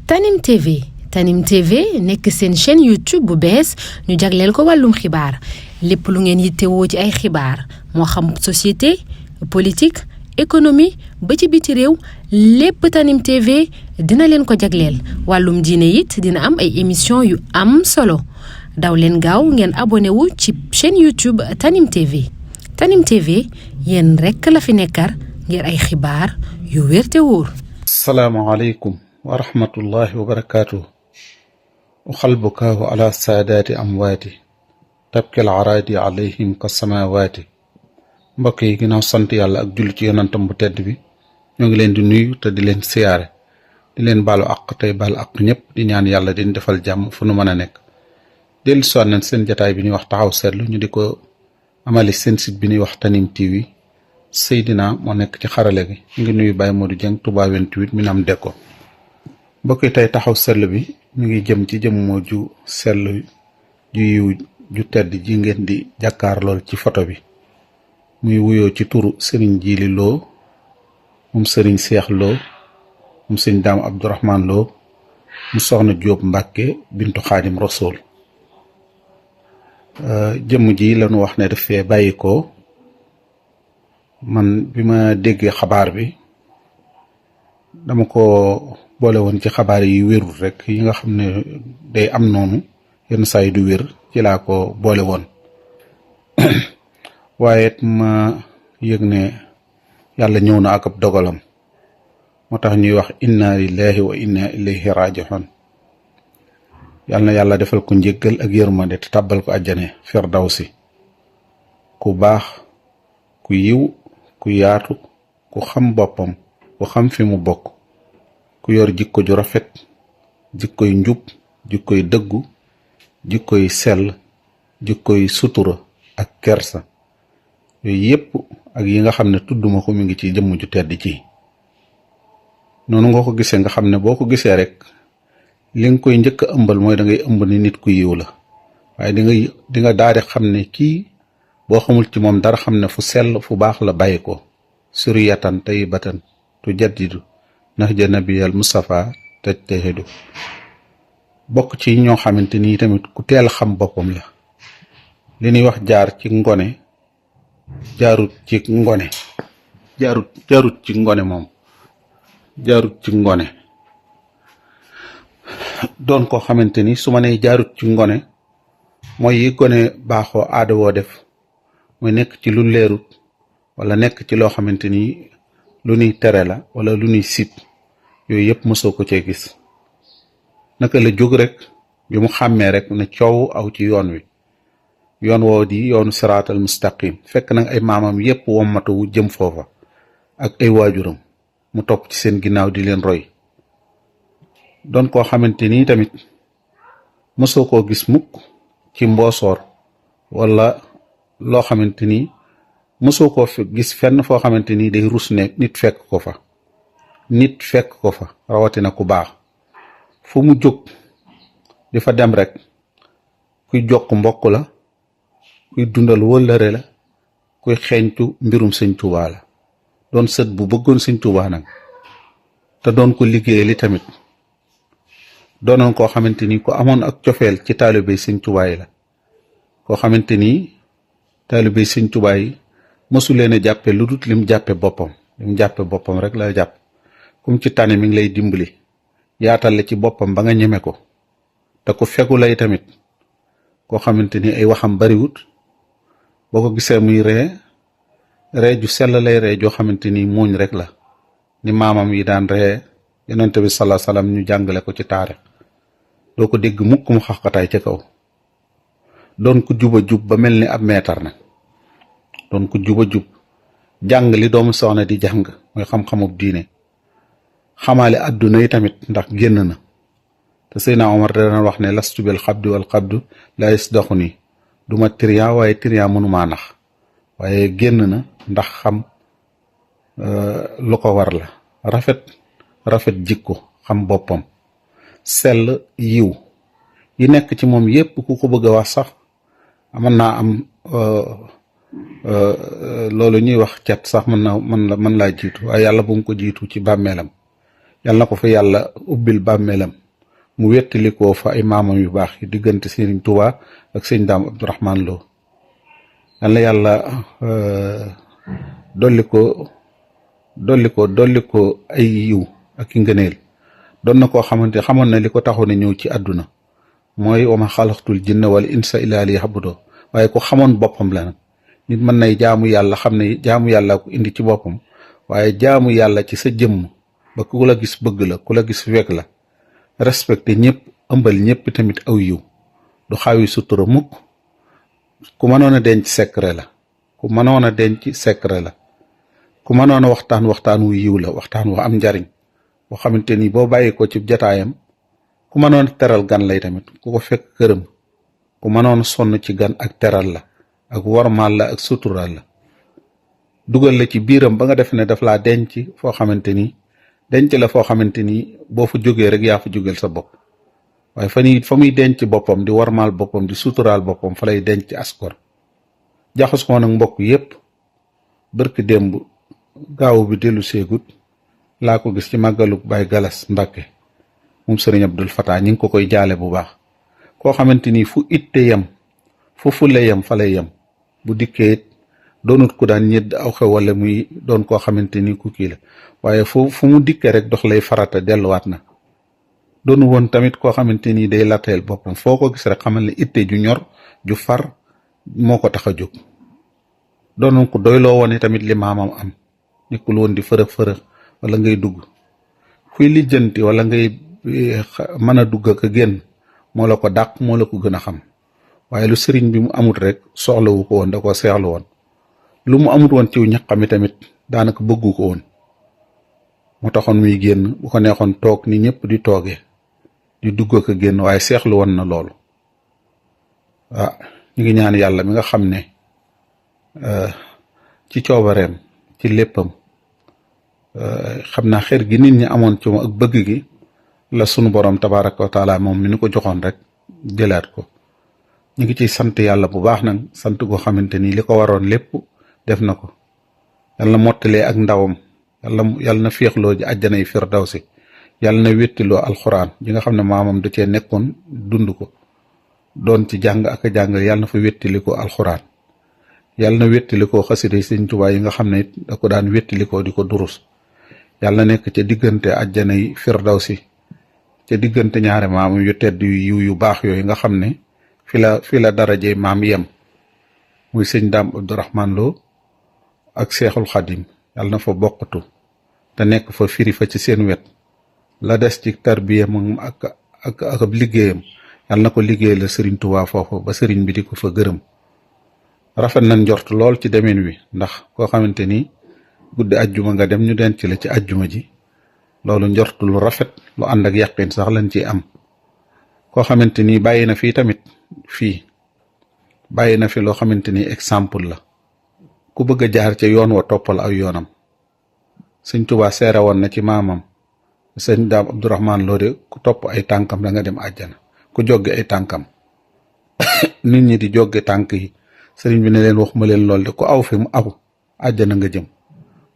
Tanim TV Tanim TV nekk seen chaîne YouTube bu bees ñu jagleel ko wàllum xibaar lépp lu ngeen yittewoo ci ay xibaar moo xam société politique économie ba ci biti réew lépp Tanim TV dina leen ko jagleel wàllum diine it dina am ay émission yu am solo daw leen gaaw ngeen abonné wu ci chaîne YouTube Tanim TV Tanim TV yéen rekk la fi nekkar ngir ay xibaar yu wér te wóor. asalaamaaleykum wa rahmatullahi wa barakaatu. uxalbukaahu ala saadaati amwaati tabkil araadi alayhim ka samaawaati. mbokk yi ginnaaw sant yàlla ak julli ci yonantam bu tedd bi ñoo ngi leen di nuyu te di leen siyaare di leen baalu àq tey baal àq ñëpp di ñaan yàlla di defal jàmm fu nu mën a nekk. dellu si waat nañ seen jataay bi ñuy wax taxaw seetlu ñu di ko amali seen site bi ñuy wax Tanim TV. Seydina moo nekk ci xarale gi ñu ngi nuyu Baye Modou Dieng Touba 28 mi nam dekko mbokk yi tey taxaw seetlu bi ñu ngi jëm ci jëmmoo ju seetlu ju yiw ju tedd ji ngeen di jàkkaar lool ci photo bi muy wuyoo ci turu Serigne Djily Lo moom Serigne Cheikh Lo moom Serigne Dame Abdourahmane Lo mu soxna Jóob Mbàkke bintu Xaadim Rasool jëmm ji lañu wax ne daf fee bàyyi ko man bi ma déggee xabaar bi dama ko boole woon ci xabaar yi wérul rek yi nga xam ne day am noonu yenn saa yi du wér ci laa ko boole woon waaye ma yëg ne yàlla ñëw na ak ab dogalam moo tax ñuy wax inna lillahi wa inna ilayhi raji'un yàlla na yàlla defal ko njéggal ak yërmande te tàbbal ko àjjane firdawsi ku baax ku yiw ku yaatu ku xam boppam ku xam fi mu bokk ku yor jikko ju rafet jikkoy njub jikkoy dëggu jikkoy sell jikkoy sutura ak kersa yooyu yépp ak yi nga xam ne tudduma ko mi ngi ci jëmm ju tedd ci noonu nga ko gisee nga xam ne boo ko gisee rek li nga koy njëkk a ëmbal mooy da ngay ëmb ni nit ku yiw la waaye di nga daal di xam ne kii boo xamul ci moom dara xam ne fu sell fu baax la bàyyi ko suriyatan tayyibatan tu jaddidu nahja nabiyal Mustafa tajtahidu bokk ci ñoo xamante ni tamit ku teel xam boppam la li ñuy wax jaar ci ngone jaarut ci ngone jaarut ci ngone moom jaarut ci ngone doon koo xamante ni su ma nee jaarut ci ngone mooy yi gone baaxoo aada woo def mooy nekk ci lu leerut wala nekk ci loo xamante ni lu ñuy tere la wala lu ñuy sib yooyu yëpp mosoo ko cee gis naka la jóg rek bi mu xàmmee rek ne coow aw ci yoon wi yoon woo di yoonu siraatal mustaqim fekk nag ay maamam yëpp wommatu wu jëm foofa ak ay waajuram mu topp ci seen ginnaaw di leen roy doon koo xamante ni tamit mosoo koo gis mukk ci mboosoor wala loo xamante ni mosoo koo gis fenn foo xamante ni day rus ne nit fekk ko fa rawatina ku baax fu mu jóg di fa dem rek kuy jokk mbokk la kuy dundal wëllëre la kuy xeeñtu mbirum sëñ Tuubaa la doon sët bu bëggoon sëñ Tuubaa nag te doon ko liggéey li tamit doonoon koo xamante ni ku amoon ak cofeel ci taalibe sëñ Tuubaa yi la koo xamante ni taalibe sëñ Tuubaa yi mësu leen a jàppe lu dut lim jàppe boppam rek la jàpp kum ci tànne mi ngi lay dimbali yaatal la ci boppam ba nga ñeme ko te ku fegu lay tamit koo xamante ni ay waxam bariwut boo ko gisee muy ree ju sell lay ree joo xamante ni muuñ rek la ni maamam yi daan ree yonent bi sallallahu alayhi wasallam ñu jàngale ko ci taarix doo ko dégg mukk mu xaxataay ca kaw doon ko juba jub ba mel ni ab meetar nag doon ko juba jub jàng li doomu soxna di jàng mooy xam-xamub diine xamaale adduna yi tamit ndax génn na te Seydina Omar dana wax ne lastu bil xabdi wal xabdu la yasdaxu nii du ma trian waaye trian mënumaa nax waaye génn na ndax xam lu ko war la rafet jikko xam boppam sell yiw yi nekk ci moom yépp ku ko bëgg a wax sax mën naa am loolu ñuy wax cat sax mën laa jiitu waaye yàlla bu mu ko jiitu ci bàmmeelam yàlla na ko fa yàlla ubbil bàmmeelam mu wettalikoo fa ay maamam yu baax yi diggante Sëriñ Tuubaa ak sëñ Daam Abdourahmane Lo. yal na yàlla dolli ko ay yiw ak i ngëneel. doon na koo xamante xamoon na li ko taxoon a ñëw ci àdduna mooy wa ma xalaqtul jinna wal insa illa liya'budun, waaye ko xamoon boppam la nag. nit mën nay jaamu yàlla xam ne jaamu yàlla ko indi ci boppam, waaye jaamu yàlla ci sa jëmm ba ku la gis bëgg la, ku la gis wekk la, respecté ñëpp, ëmbal ñëpp tamit aw yiw, du xaawi sutura mukk. ku mënoon a denc secret la, ku mënoon a denc secret la, ku mënoon a waxtaan wu yiw la, waxtaan wu am njariñ boo xamante ni boo bàyyi ko ci jataayam. ku mënoon teral gan lay tamit, ku ko fekk këram ku mënoon sonn ci gan ak teral la, ak wormaal la, ak suturaal la, dugal la ci biiram ba nga def ne daf laa denc foo xamante ni denc la foo xamante ni boo fa jógee rek yaa fa jógeel sa bopp. waaye fa muy denc boppam di wormaal boppam di suturaal boppam fa lay denc askor. jaxas ko nag mbokk yépp. bërki démb gaawu bi dellu seegut laa ko gis ci màggaluk Baay Galas Mbàkke moom sëriñ Abdul Fatah. ñi ngi ko koy jaale bu baax. koo xamante ni fu itte yem, fu fulle yem fa lay yem. bu dikkee it doonut ku daan ñedd aw xew wala muy doon koo xamante ni ku kii la, waaye fu mu dikkee rek dox lay farata delluwaat na. doonu woon tamit koo xamante ni day latteel boppam, foo ko gis rek xamal ne itte ju ñor ju far moo ko tax a jóg. doonoon ko doyloo woon tamit li maamam am, nekkul woon di fërëx wala ngay dugg kuy lijjanti wala ngay mën a dugg ak a génn moo la ko dàq, moo la ko gën a xam. waaye lu sëriñ bi mu amut rek soxlawu ko woon, da ko seexlu woon. lu mu amut woon ciw ñaqami tamit daanaka bëggu ko woon. mu taxoon muy génn, bu ko neexoon toog ni ñëpp di toogee di dugg ak a génn, waaye seexlu woon na loolu. ñu ngi ñaan yàlla mi nga xam ne ci coobareem ci léppam xam naa xër gi nit ñi amoon ci moom ak bëgg gi la sunu borom tabaraka wa taala moom mi ni ko joxoon rek jëlaat ko. ñu ngi ciy sant yàlla bu baax nag, sant goo xamante ni li ko waroon lépp def na ko. yàlla na mottalee ak ndawam, yàlla na féexloo ji àjjanay firdawsi, yàlla na wettiloo alxuraan ji nga xam ne maamam da cee nekkoon dund ko doon ci jàng ak a jàngal. yàlla na fa wettalikoo alxuraan, yàlla na wettalikoo xasida Sëriñ Tuubaa yi nga xam ne it da ko daan wettalikoo di ko durus. yàlla na nekk ca diggante àjjanay firdawsi, ca diggante ñaari maamam yu tedd yu baax yooyu nga xam ne fi la daraje maam yem, muy sëñ Daam Abdourahmane Lo ak Seexul Xadim. yàlla na fa bokkatu te nekk fa firi fa ci seen wet. la des ci tarbiyam ak ab liggéeyam yàlla na ko liggéey la Sëriñ Tuubaa foofu ba sëriñ bi di ko fa gërëm. rafet nañ njort lool ci demin wi, ndax koo xamante ni guddi ajjuma nga dem ñu denc la ci ajjuma ji, loolu njort lu rafet lu ànd ak yàqin sax lañ ciy am. koo xamante ni bàyyi na fii tamit bàyyi na fi loo xamante ni exemple la. ku bëgg a jaar ca yoon wa toppal aw yoonam. Sëñ Tuubaa seere woon na ci maamam sëñ Daam Abdourahmane Lo de ku topp ay tànkam da nga dem àjjana, ku joggi ay tànkam nit ñi di joggi tànk yi. sëriñ bi ne leen waxuma leen lool de ku aw fi mu aw àjjana nga jëm.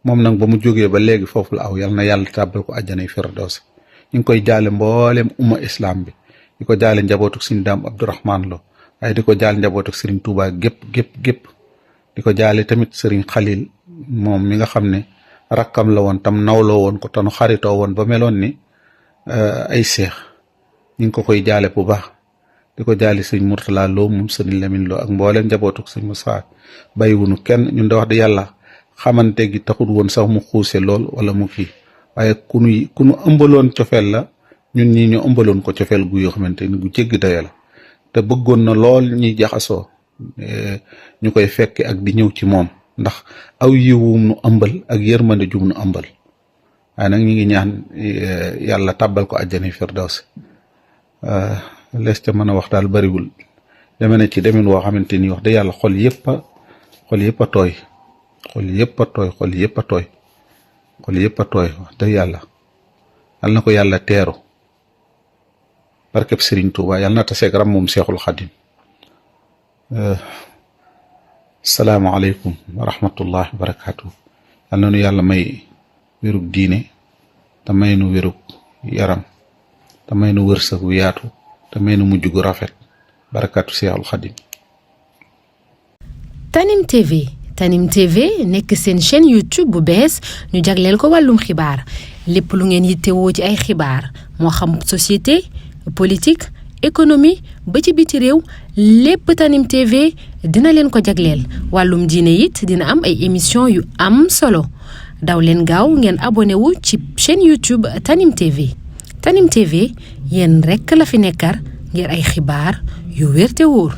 moom nag ba mu jógee ba léegi foofu la aw, yal na yàlla tàbbal ko àjjanay firdawsi. ñu ngi koy jaale mboolem umma islam bi, di ko jaale njabootuk sëñ Daam Abdourahmane Lo, waaye di ko jaale njabootuk sëriñ Tuubaa gépp di ko jaale tamit sëriñ Xalil moom mi nga xam ne rakkam la woon tam nawloo woon ko tanu xaritoo woon ba meloon ni ay seex. ñu ngi ko koy jaale bu baax. di ko jaale sëñ Murtala Lo moom sëriñ Lamin Lo ak mbooleem njabootuk sëñ Musaa bàyyiwunu kenn. ñun de wax di yàlla xamante gi taxul woon sax mu xuuse lool wala mu kii, waaye ku nu ëmbaloon cofeel la. ñun ñii ñu ëmbaloon ko cofeel gu yoo xamante ni gu jéggi dayo la, te bëggoon na lool ñuy jaxasoo ñu koy fekke ak di ñëw ci moom, ndax aw yiwum nu ëmbal ak yërmande jum nu ëmbal. waaye nag ñu ngi ñaan yàlla tàbbal ko àjjana firdawsi. lees ca mën a wax daal bariwul, deme na ci demin woo xamante ni wax da yàlla xol yëpp a tooy wax da yàlla. yal na ko yàlla teeru barkeb Sëriñ Tuubaa, yal na taseeg ram moom Seexul Xadim. salaamaaleykum wa rahmatullahi wa barakaatu. yal na nu yàlla may wérug diine te may nu wérug yaram te may nu wërsëg wu yaatu te may nu mujj gu rafet barakatu Seexul Xadim. Tanim TV nekk seen chaîne YouTube bu bees ñu jagleel ko wàllum xibaar lépp lu ngeen yittewoo ci ay xibaar moo xam société politique économie ba ci biti réew lépp Tanim TV dina leen ko jagleel wàllum diine it dina am ay émission yu am solo daw leen gaaw ngeen abonné wu ci chaîne YouTube Tanim TV yéen rekk la fi nekkar ngir ay xibaar yu wér te wóor.